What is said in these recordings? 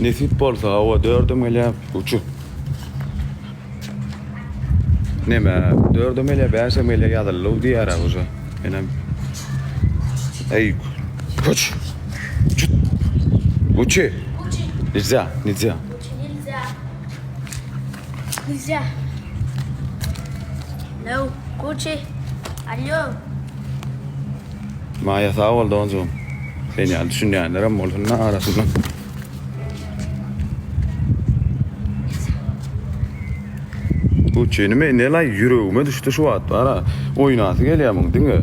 Nesip bolsa hawa dördem gelýär. Uçu. Neme dördem gelýär, bäşem gelýär ýazyldy diýýär uje. Menem Eý, köç. Çut. Uçi. Nilzя, nilzя. Nilzя. Nilzя. No, Gucci. Alo. Maýa sag bol doganjygym. Sen ýaly düşünýänlerem bolsun-da arasynda. Gucci'ni men nelaý ýüregime düşdi şu wagt bara. Oýnasy gelýär muň diňe.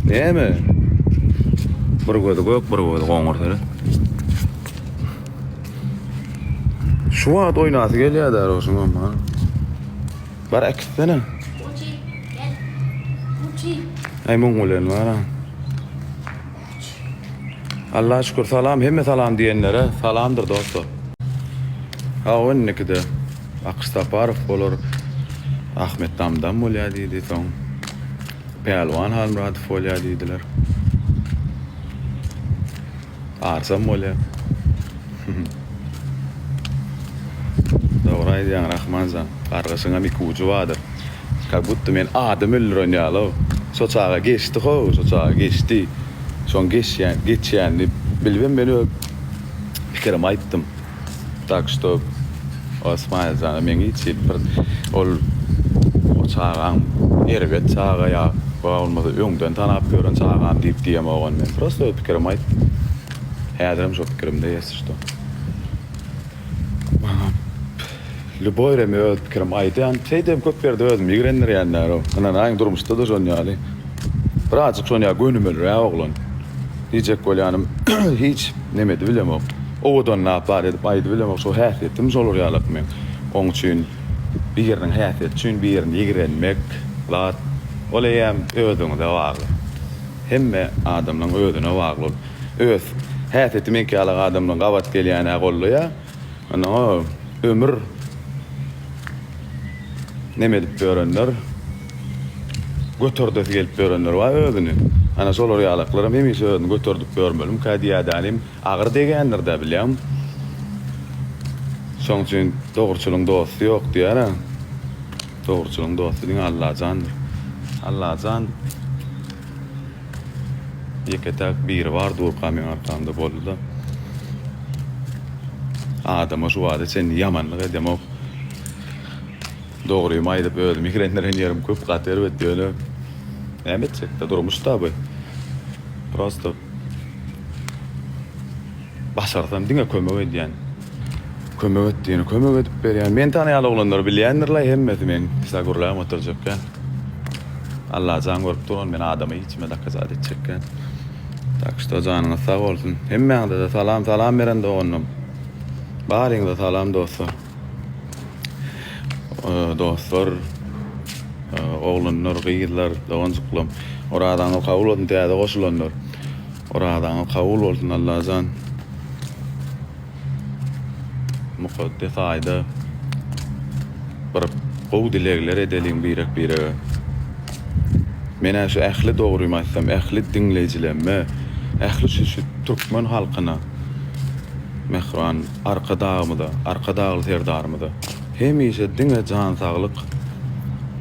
Näme? Bir gözi gök, bir gözi goňur seret. Şu wagt oýnasy gelýär däl şuňam ha. Bar äkitsene. Gucci, gel. Gucci. Aý muň bilen bara. Allaha şükür salam hemme salam diýenlere salamdyr dostlar. Hawa indikide Akyş Saparow bolar Ahmet Damdam bolýar diýdi soň Pälwan Halmyradow bolýar diýdiler. Arsam bolýar. Dogry aýdýaň Rahmanjan. Gargyşyňam iki ujy bardyr. Kak budda men adam öldüren ýaly-ow. Şo çaga geçdi how, şo çaga geçdi. Şoň geçýän, geçýänini bilibem men öz pikirimi aýtdym. Tak şto Ysmaýyljana meň hiç hili bir ol o çagaň erbet çaga ýa bolmasa öňden tanap ýören çagam diýip diýemok ony men. Prosto öz pikirimi aýtdym. Häzirem şo pikirimde ýesi şto. Maňa lýuboý reme öz pikirimi aýdýan. Şeýdibem köp ýerde özümi ýigrendirýän däl-ow. Ynanaýyň durmuşda-da şon ýaly. Birazjyk şon ýaly gönümelräk oglan. Diýjek bolýanym hiç neme edibilemok. Owadanlap zat edip aýdybilemok. Şo häsiýetim şolar ýalak meň. Oň üçin biriniň häsiýeti üçin birini ýigrenmek zat ol eýýäm özüňize bagly. Hemme adamlaň özüne bagly ol. Öz häsiýeti meňki ýalak adamlaň gabat gelýän-ä goldaýar. Onnoň ömür neme edip ýörenler, göterdesi gelip ýörenler bar özüni. Ana şolar ýalaklaram hemişe özüni göterdip ýörmelimkä diýýädänim agyr degýändir-dä bilýäňmi. Şoň üçin dogruçylyň dosty ýok diýýär-ä. Dogruçylyň dosty diňe Allajandyr. Allajan. Ýeke-täk biri bar durka meň arkamda boldy-da. Adama şu wagta çenli ýamanlyk edemok. Dogrymy aýdyp özümi ýigrendiren ýerim köp gaty erbet ýöne näme etjekdä durmuş-da bu. Prosto başarsam diňe kömek edýän. Kömek et diýene kömek edip berýän. Meni tanaýan oglanlar bilýändirlaý hemmesi meň size gürläp oturjakýan. Allajan görüp dur ony men adama hiç kime dokazat etjekgän. Tak şto janyňyz sag bolsun. Hemmäňize-de salam salam beren doganlarym. Baryňyza salam dostlar. Dostlar, oglanlar, gyzlar, doganjyklarym. Orazaňyz kabul bolsun täze goşulanlar. Orazaňyz kabul bolsun Allajan. Mukaddes aýda bir gowy dilegler edeliň birek-birege. Men-ä şu ähli dogrymy aýtsam, ähli diňleýjilerime, ähli şu şu türkmen halkyna, mähriban Arkadagymyza, Arkadagly Serdarymyza hemişe diňe jan saglyk,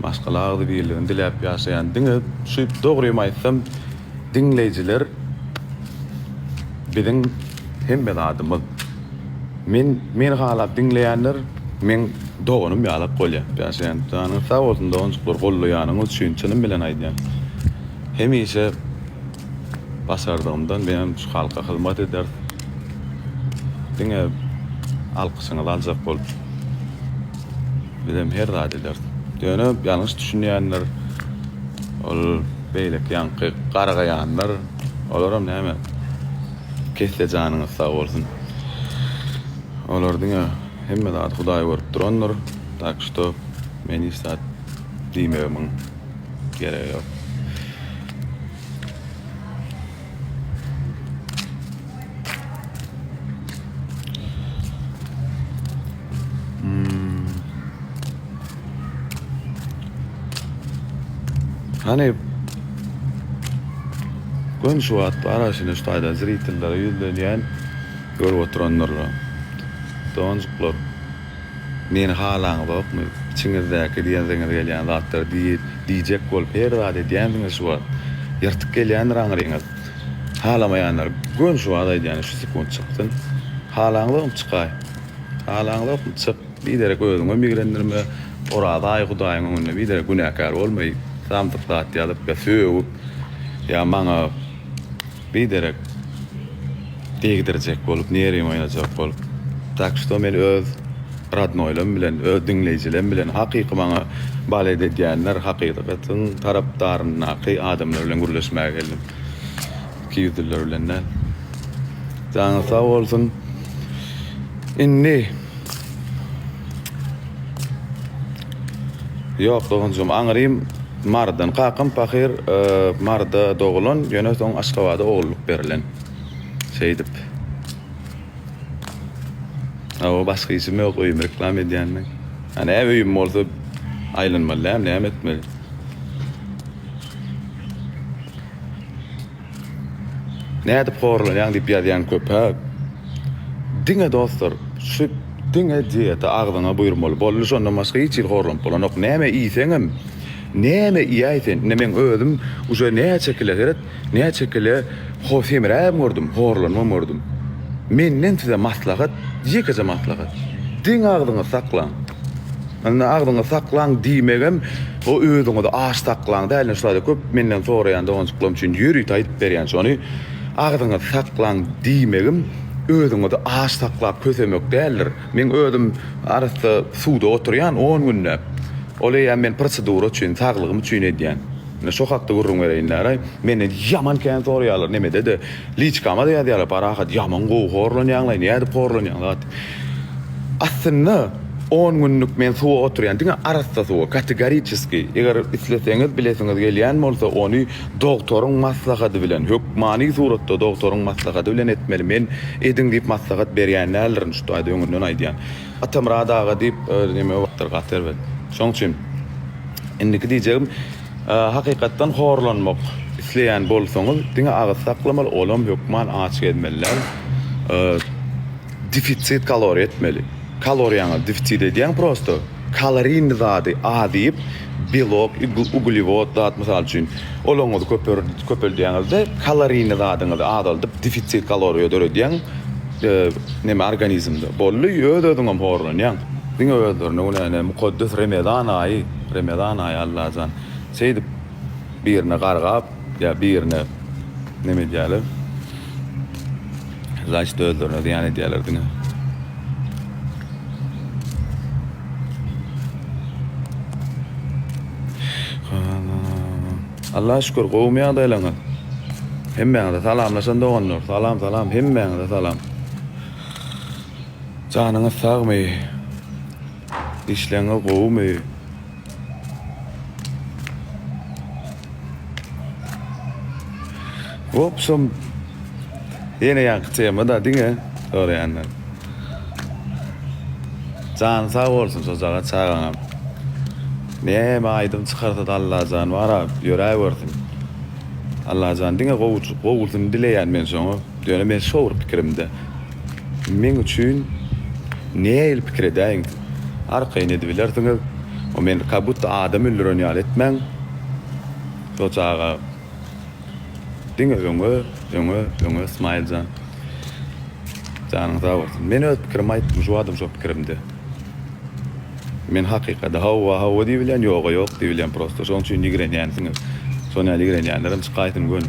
maşgala agzybirligini diläp ýaşaýan diňe şu dogrymy aýtsam, Diňleýjiler biziň hemme zadymyz. Men meni halap diňleýänler meň doganym ýalak bolýar. Ýaşaýan janyňyz sag bolsun doganjyklar gollaýanyňyz üçin çynym bilen aýdýan. Hemişe başardygymdan menem şu halka hyzmat ederis. Diňe alkyşyňyzy aljak bolup bizem her zat ederis. Ýöne ýalňyş düşünýänler ol beýleki ýaňky gargaýanlar olaram näme kesse janyňyz sag bolsun. Olar diňe hemme zady Hudaý görüp durandyr. Tak şto men hiç zat diýmegimiň geregi ýok. Hany Gön şu wagt bar aşyna şu taýda zritillere ýüzlenýän. Görüp oturandyrlar. Doganjyklar, meni halaňyzokmy? Içiňizdäki diýensiňiz gelýän zatlary diýjek bolup her zat edýänsiňiz şu wagt. Ýyrtyk gelýändir aňryňyz. Halamaýanlar göni şu wagt aýdýan şu sekunt çyksyn. Halaňyzokmy çykaý. Halaňyzokmy çyk. Biderek özüňem ýigrendirme. Oraza aýy Hudaýyň öňünde biderek günäkär bolmaý. Samsyk zat ýazyp ýa sögüp ýa maňa Biderek degdirjek bolup, nerwiňi oýnajak bolup. Tak şto men öz radnoýlam bilen, öz diňleýjilem bilen, hakyky maňa balet edýänler, hakykatyň tarapdaryndaky adamlar bilen gürleşmäge geldim. Ikiýüzlüler bilen däl. Janyňyz sag bolsun. Indi Ýok doganjygym aňrym Marydan kakam pahyr Maryda dogulan ýöne soň Aşgabada ogullyk berilen şeýdip Hawa başga işim ýok öýümi reklama edýän men A näme öýüm bolsa aýlanmaly dämi näme etmeli. Nädip horlanýaň diýip ýazýan köp-ä. Diňe dostlar, şu diňe dieta agzyňa buýurmaly. Boldy şondan başga hiç hili horlanyp bolanok. Näme iýseňem, näme iýäý sen. Indi meň özüm uje näçe kile seret, näçe kile ho semräbem gördüm, horlanybam gördüm. Menden size maslahat, ýekeje maslahat. Diňe agzyňyzy saklaň. Indi agzyňyzy saklaň diýmegem o özüňizi aç saklaň däl. Indi şurada köp menden soraýan doganjyklarym üçin ýörite aýdyp berýän şony. Agzyňyzy saklaň diýmegim özüňizi aç saklap kösemek däldir. Meň özüm arassa suwda oturýan on günläp. Ol eýýäm men prosedura üçin, saglygym üçin edýän. Indi şo hakda gürrüň bereýin däraý. Menden ýaman kän soraýarlar nemede-de, liçkama-da ýazýarlar, Parahat, ýaman gowy horlanýaňlaý, nädip horlanýaň zat diýip. Aslynda on günlük men suwa oturýan, diňe arassa suwa, kategoriçeskiý. Eger isleseňiz, bilesiňiz gelýän bolsa, ony dogtoryň maslahady bilen, hökmany suratda dogtoryň maslahady bilen etmeli. Men ediň diýip maslahat berýän däldirin, şu taýda öňünden aýdýan. Atamyrat aga diýip neme bardyr, gaty erbet. Şoň üçin indiki diýjegim, hakykatdan horlanmak isleýän bolsaňyz, diňe agyz saklamaly, olam hökman aç gezmeli däl. Defisit kaloriýa etmeli. Kaloriýaňyzy defisit edýäň prosto. Kalorinli zady az iýip, belok, uglewod zat mysal üçin, olaňyzy köpeldýäňizde, kalorinli zadyňyzy azaldyp, defisit kaloriýa döredýäň neme organizmde. Boldy, öz-özüňem horlanýaň. Diňe özlerine günä ine mukaddes Remezan aýy, Remezan aýy Allajan. Şeýdip birine gargap ýa birine neme edýäler. Znaçt özlerine zyýan edýärler diňe. Allaha şükür gowumy ýagdaýlaryňyz? Hemmäňize salamlaşan doganlar. Salam salam hemmäňize salam. Janyňyz sagmy? Işleriňiz gowumy? Wobşem ýene ýaňky tema-da diňe soraýanlar. Jany sag bolsun şojaga çagaňam. Näme aýdym çykarsa-da Allajan bar-a ýöräwersin. Allajan diňe gowusyny dileýän men şoňa. Ýöne men şo bir pikirimde. Meň üçin nähili pikir edäýiň siz. Arkaýyn edibilersiňiz. O meni ka budda adam öldüren ýaly etmäň. Şo çaga diňe öňe, öňe, öňe Ismailjan. Janyň sag bolsun. Men öz pikirimi aýtdym, şu badam şo pikirimde. Men hakykada hawa, hawa diýibilýän, ýoga ýok diýibilýän prosto. Şonuň üçin ýigrenýänsiňiz. Şony ýaly ýigrenýänlerem çykaýsyn göni.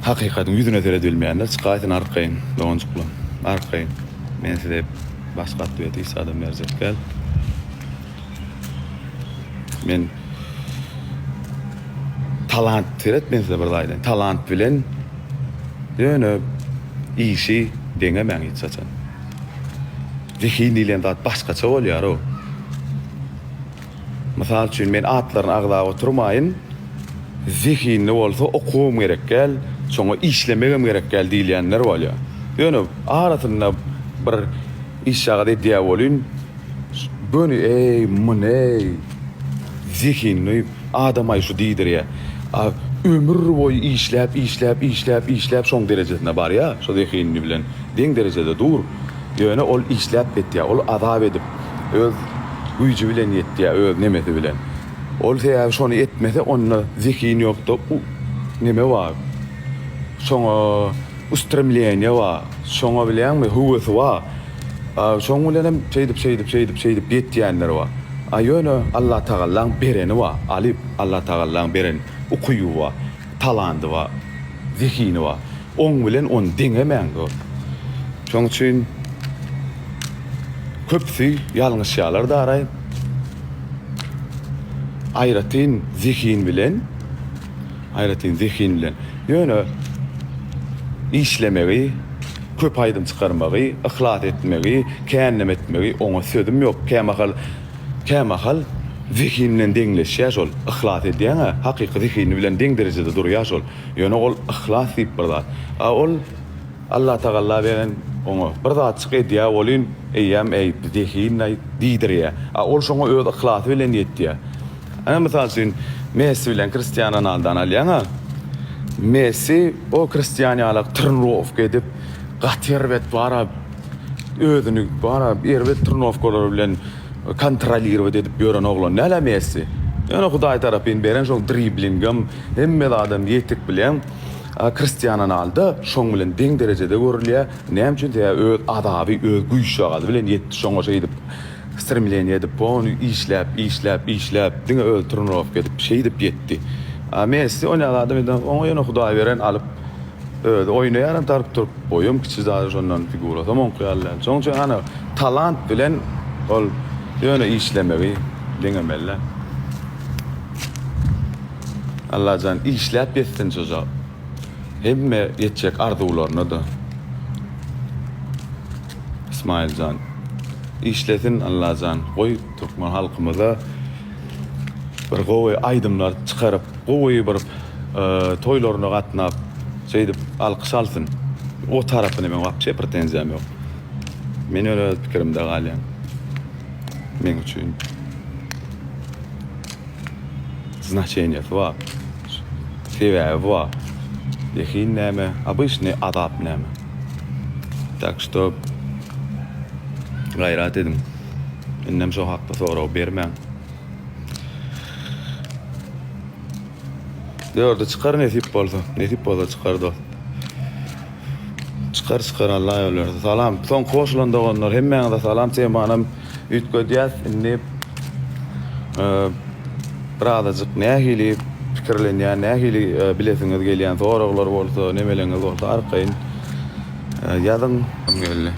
Hakykatyň ýüzüne seredibilmeýänler çykaýsyn arkaýyn, doganjyklar. Arkaýyn. Men size başga otwet hiç zadam berjek däl. Men talant seret men size bir zat aýdaýyn. Talant bilen ýöne işi deňemäň hiç haçan. Zehin diýlen zat başgaça bolýar-ow. Mysal üçin, men atlaryny agzap oturmaýyn, zehinli bolsa okuwam gerek däl, şoňa işlemegem gerek däl diýilýänler bolýar. Ýöne arasynda bir işjagaz edýär welin, göni eý, muny-eý, zehinli adam-aý şu diýdirýär. ömür boýy işläp, işläp, işläp, işläp şoň derejesine barýar, şo zehinini bilen deň derejede dur. Ýöne ol işläp ýetýär, ol azap edip, öz güýji bilen ýetýär, öz nemesi bilen. Ol sebäbi şony etmese onda zehin ýokda u neme bar, şoňa ustremleniýe bar, şoňa bilýäňmi höwesi bar. Şoň bilenem şeýdip, şeýdip, şeýdip, şeýdip ýetýänler bar. A ýöne Allatagallaň bereni bar, alyp Allatagallaň beren ukyby bar, talandy bar, zehini bar. Oň bilen ony deňemäň dost. Şoň üçin köpüsi ýalňyşýarlar daraý. Aýratyn zehin bilen, aýratyn zehin bilen. Ýöne işlemegi, köp aýdym çykarmagy, yhlas etmegi, känlem etmegi oňa sözüm ýok. Kämahal, kämahal zehin bilen deňleşýär şol. Yhlas edýäň-ä, hakyky zehini bilen deň derejede durýar şol. Ýöne ol yhlas diýip bir zat. A ol Allatagalla beren oňa bir zatjyk edýär welin, eýýäm eý, zehin-aý diýdirýär. A ol şoňa öz yhlasy bilen ýetýär. Ana, mysal üçin, Messi bilen Kristiano Ronaldony alýaň-a. Messi o Kristiano ýalak trenirowka edip, gaty erbet bar-a, özüni bar-a erbet trenirowkalar bilen kontrolirowat edip ýören oglan däl-ä Messi. Ýöne Hudaý tarapyn beren şol driblingem, hemme zadam ýetik bilýäň. A Kristiano Ronaldo şoň bilen deň derejede görülýär. Näme üçin? Sebäbi öz azaby, öz güýçjagazy bilen ýetdi şoňa şeýdip stremleniýe edip, ony işläp, işläp, işläp, diňe özi trenirowka edip şeýdip ýetdi. A Messi oýnaýan adam eden oňa ýöne Hudaý beren alyp özi oýnaýaram taryp durup boýam kiçi zady şondan figurasam oňky ýaly däl. Şoň üçin ana talant bilen ol ýöne işlemegi deňemeli. Allajan işläp ýetsin çoja hemme ýetjek arzuwlaryna-da Ismailjan işlesin Allajan goý türkmen halkymyza bir gowy aýdymlar çykaryp gowy bir toýlaryna gatnap şeýdip alkyş alsyn o tarapyna meň wapşe pretenziýam ýok men ýöne öz pikirimde galýan meň üçin. Znaçeniýasy bar. Sebäbi bar. Zehin näme, obyçnyý azap näme. Tak şto gaýrat ediň. Indem şo hakda sorag bermäň. Dörde çykar nesip bolsa. Nesip bolsa çykar dost. Çykar çykar Alla ýol berse. Salam. Soňky goşulan doganlar hemmäňize salam. Temanam üýtgedýäs. Indi birazajyk nähili pikirlenýän, nähili bilesiňiz gelýän soraglar bolsa, nemeleňiz bolsa arkaýyn ýazyň. Kim geldi?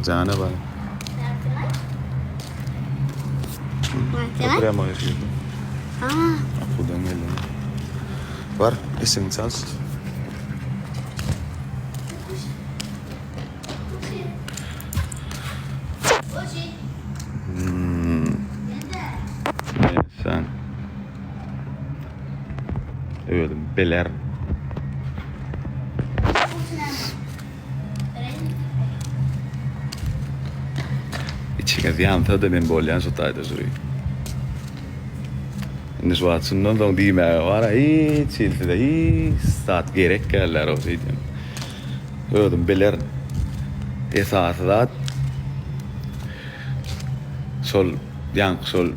Jana bar. Prýamoý efirde. Okuwdan geldi. Bar, eşigiňi çalyş. Sen özüm bilerin. Içiňiz ýansa-da men bolýan şu taýda žuri. Indi şu wagt şundan soň diýmäge bar-a hiç hili size hiç zat gerek däldir o şeýdýän. Özüm bilerin. Esasy zat şol ýaňky şol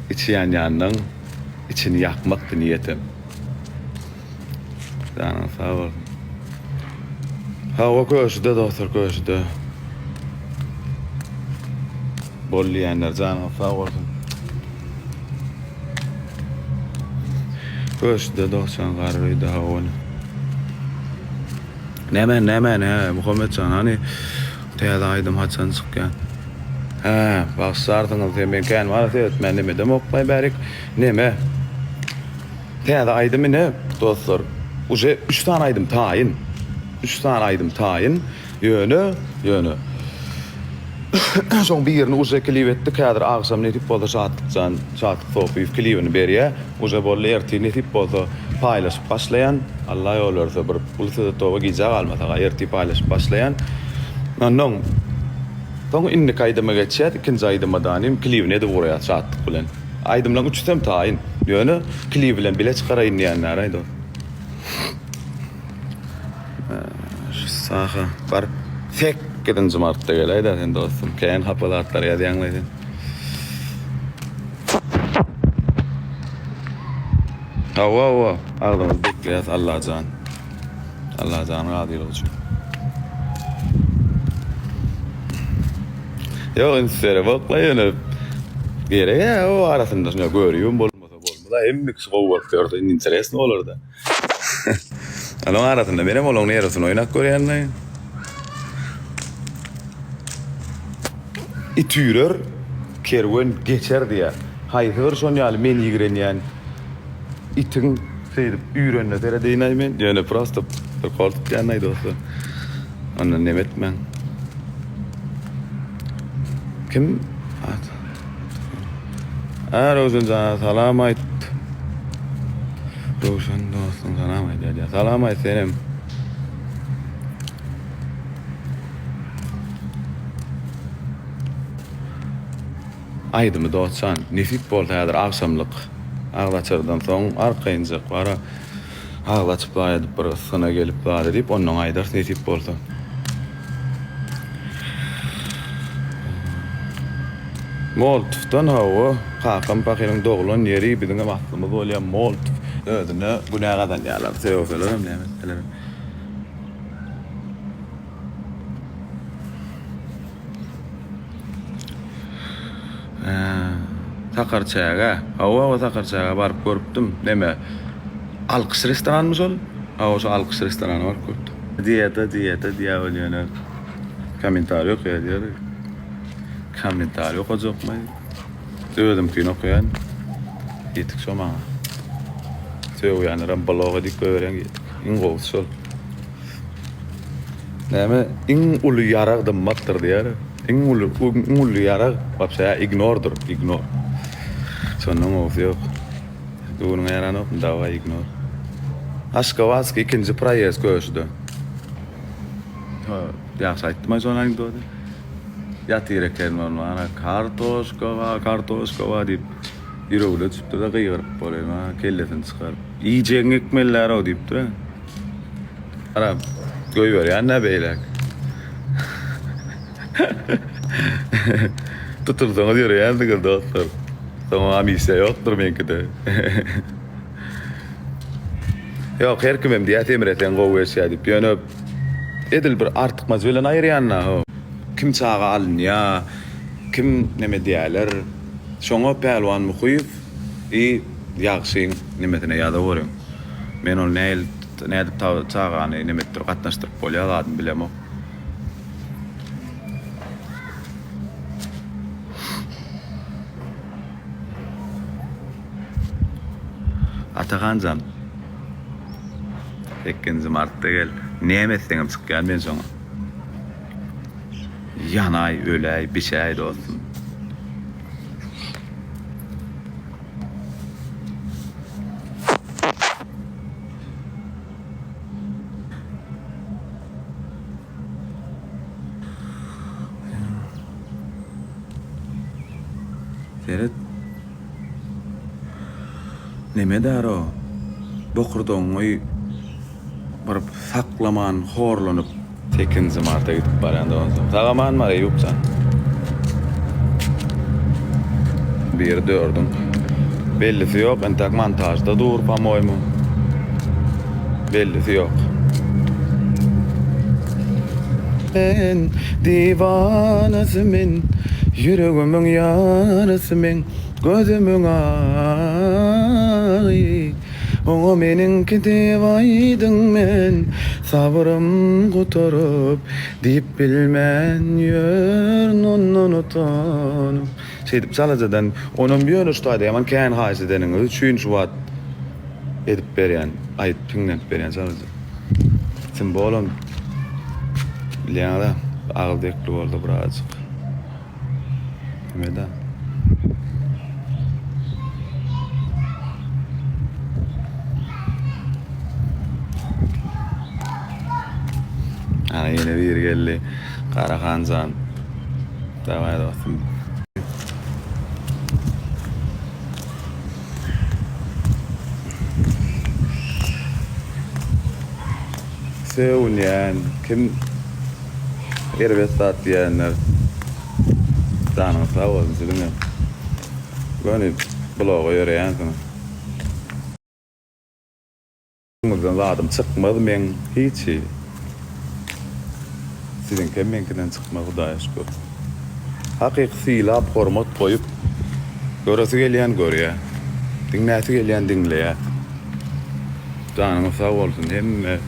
içi ýanýanyň içini ýakmakdy niýetim. Janyň sag bolsun. Hawa köşüde dostlar köşüde. Bol diýenler janyňyz sag bolsun. Köşüde dostjan garry öýde hawa. Näme näme nä Muhammetjan hany täze aýdym haçan çykýar? Hä, bagyşlarsyňyz sen men kän wara seretmän nemedem okmaý bärik. Neme? Täze aýdym ine dostlar. Uje 3 sany aýdym taýyn. 3 sany aýdym taýyn. Ýöne, ýöne. Şoň birini uje klip etdik. Häzir agşam nesip bolsa Şatlykjan, Şatlyk Sopyýew klibini berýär. Uje boldy ertir nesip bolsa paýlaşyp başlaýan. Alla ýol berse bir uly söze toba gijä galmasak ertir paýlaşyp başlaýan. Onnoň soň indiki aýdyma geçýäs. Ikinji aýdyma danym klibini edip ugraýas Şatlyk bilen. Aýdymlaň üçüsem taýyn. Ýöne klibi bilen bile çykaraýyn diýenler-aý dos. Şu saha bar. Sekizinji martda geläý-dä sen dostum. Kän hapa zatlar ýazýaň-laý sen. Hawa, hawa. Agzymyzy bekleýäs Allajan. Allajanyň razylygy üçin. Ýok, üns beremok-la ýöne gerek-ä o arasynda şuna görýän bolmasa bolmaz-a. Hemme kişi gowy bolup ýörse indi interesno bolar-da. Onuň arasynda menem olaň nerwsini oýnap görýän-le. It üýrer, kerwen geçer diýýär. Haýsy bir şon ýaly men ýigrenýän itiň şeýdip üýrenine seredeýin-aý men. Ýöne prosto prikol tutýan-aý dostlar. Ondan neme etmäň. Kim? A Röwşen jana salam aýt. Röwşen dostuň salam aýdýar diýýär. Salam aýt senem. Aýdymy dostjan, nesip bolsa häzir agşamlyk agyz açardan soň arkaýynjak bara agyz açyp zat edip bir ysgyna gelip zat edip ondan aýdarys nesip bolsa. Moltowdan hawa, kakam pahyryň doglan ýeri biziňem aslymyz bolýar Moltow. Özüne günä gazanýarlar sögselerem näme etselerem. Sakarçägä. Hawa, hawa Sakarçägä baryp görüpdim. Neme? Alkyş restoranmy şol? Hawa, şo Alkyş restorana baryp görüpdim. Dieta, dieta diýýär ol ýöne. Kommentariý okaýar diýýär. Kommentariý okajakmy? Özümkini okaýan. Ýetik şo maňa. Sögýänlerem blok edip goýberýän ýetik. Iň gowusy şol. Näme iň uly ýarag dymmakdyr diýýär. Iň uly iň uly ýarag wapşe ignordyr, ignor. Şondan gowusy ýok. Göwnüňe ýaranokmy daway ignor. Aşgabatskiý ikinji proýezd köşüde. Ýagşy aýtdymaý şony anekdody. Ýatyr eken ol mana kartoşka bar, kartoşka bar diýip ýüregine düşüpdir-de gygyryp bolýar maňa kellesini çykaryp. Iýjegiňi ekmeliler-ow diýipdir. Haram. Goýberýän-dä beýläk. Tutulsaňyz ýöreýänsiňiz dostlar. Soňa amnistiýa ýokdur meňkide. Ýok, her kimem diýýär semreseň gowy geçýär diýip. Ýöne edil bir artykmajy bilen aýyrýan-da. Kim çaga alynýar, kim neme diýýärler. Şoňa Pälwan Muhyýew i Ýagşyň nemesine ýazaweriň. Men ony nähili nädip çagany neme etdirip gatnaşdyryp bolýar zadyny bilemok. Atahanjan. Sekizinji martda gel. Näme etseňem çykýan men şoňa. Ýanaý, öläý, bişäý dostum. Seret. Neme däro? Bokurdagyňy bir saklaman horlanyp. Sekizinji marta gidip barýan dogansyň. Sag aman bar Eýýupjan. Biri dördüň. Bellisi ýok, entäk montažda dur pomoýmu. Bellisi ýok. Men diwanasy men, ýüregimiň ýarasy men, gözümiň agy. Oňa meniňki diýip aýdyň men Sabrym gutaryp diýip bilmän ýörün ondan utanyp. Şeýdip çalajadan onam ýöne şu taýda ýaman kän haýyş edeniňiz üçin şu wagt edip berýän aýdyp hiňlenip berýän çalaja. Tim bolam bilýäňiz-ä agyz dekli boldy birazjyk. Neda? Ana ýene biri geldi. Garahanjan. Daway dostum. Sögünýän, kim erbet zat diýenler janyňyz sag bolsun siziňem. Göni bloga ýöreýänsiňiz. Öňüňizden zadym çykmaz meň hiç hili. Siziňkem meňkiden çykmaz Hudaýa şükür. Hakyky sylap hormat goýup göresi gelýän görýä. Diňläsi gelýän diňleýä. Janyňyz sag bolsun hemme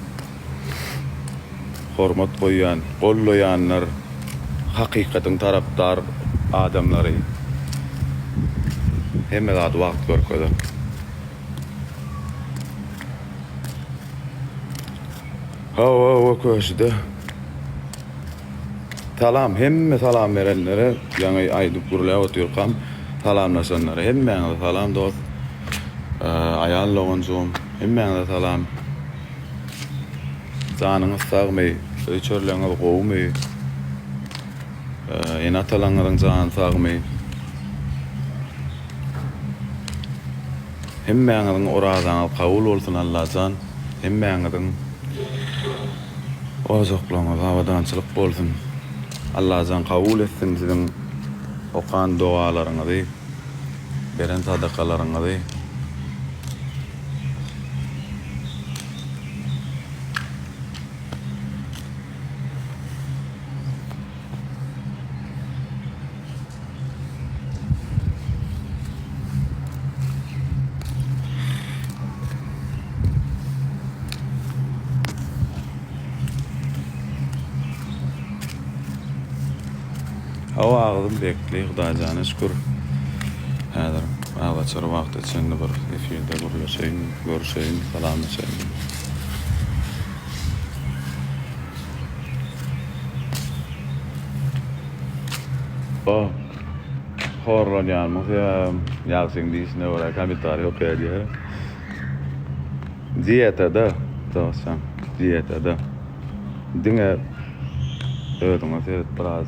hormat goýýan gollaýanlar hakykatyň tarapdar adamlary hemme zady wagt görkezer. Hawa hawa köşüde. Salam hemme salam berenlere ýaňy aýdyp gürläp otyrkam salamlaşanlara hemmäňize salam dost aýal doganjygym hemmäňize salam janyňyz sagmy öý çörleňiz gowumy ene atalaňyzyň jany sagmy hemmäňiziň orazaňyz kabul bolsun Allajan hemmäňiziň Ojaklaryňyz abadançylyk bolsun. Allajan kabul etsin siziň okan dogalaryňyzy, beren sadakalaryňyzy. Hawa agzym bekli Hudaýjana şükür. Häzir agzaçar wagta çenli bir efirde gürleşeýin, görüşeýin, salamlaşaýyn. O horlanýanmyň sebäbem ýagşyň diýşine görä kommentariý okaýar diýýär. Dietada dostjan, dietada. Diňe özüňe seret biraz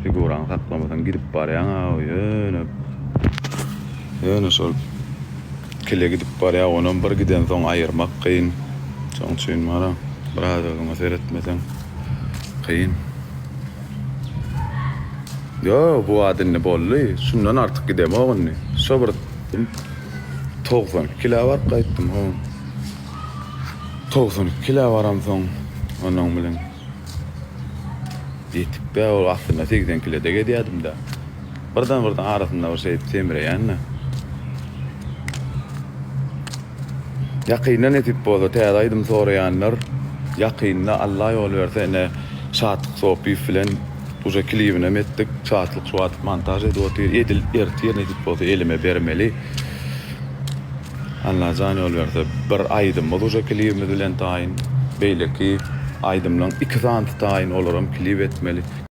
figuraňy saklamasaň gidip barýaň-a ýöne ýöne şol kile gidip barýar onam bir gidensoň aýyrmak kyn. Şoň üçin bara biraz özüňe seretmeseň kyn. Ýok bu wagt indi boldy. Şundan artyk gidemok indi. Şo bir 92 kilä baryp gaýtdym ho. 92 kilä baramsoň onuň bilen ýetik-dä ol aslynda 80 kilede gezýärdim-dä. Birden-birden arasynda bir şeýdip semreýän-de. Ýakynda nesip bolsa täze aýdym soraýanlar ýakynda Alla ýol berse ine Şatlyk Sopyýew bilen uje klibinem etdik Şatlyk şu wagt montaž edip otyr edil ertir nesip bolsa elime bermeli Allajan ýol berse bir aýdymyz uje klibimiz bilen taýyn beýleki aýdymlaň iki sanysy taýyn olaram klip etmeli.